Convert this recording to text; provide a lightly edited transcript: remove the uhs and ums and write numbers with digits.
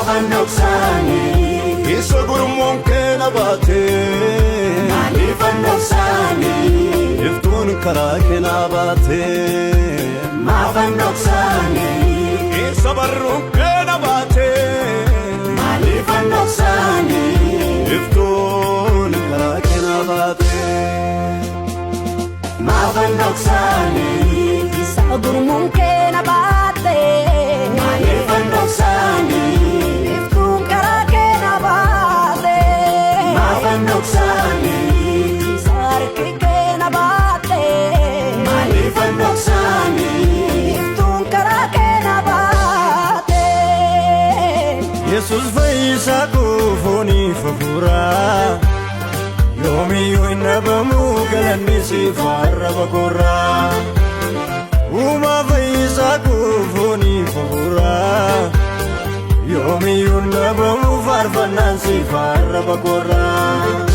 Maafan dhoksaanii? Isa gurmuun kee na baatee. Maaliifan dhoksaanii? Iftuun karaa kee na baatee. Maafan dhoksaanii? Isa barruun kee na baatee. Maaliifan dhoksaanii? Iftuun karaa kee na baatee. Maafan dhoksaanii? Isa gurmuun kee na baate. Maaliifan dhoksaanii? Iftuun karaa kee na baate. Maafan dhoksaanii? Isa harki kee na baate. Maaliifan dhoksaanii? Iftuun karaa kee na baate. Yesus fayyisaa koo fooniif hafuuraa, yoomiyyuu hin dhabamu galanni siif arraba koorraa. Uumaa fayyisaa koo fooniif hafuuraa, yoomiyyuu hin dhabamu faarfannaan siif arraba koorraa.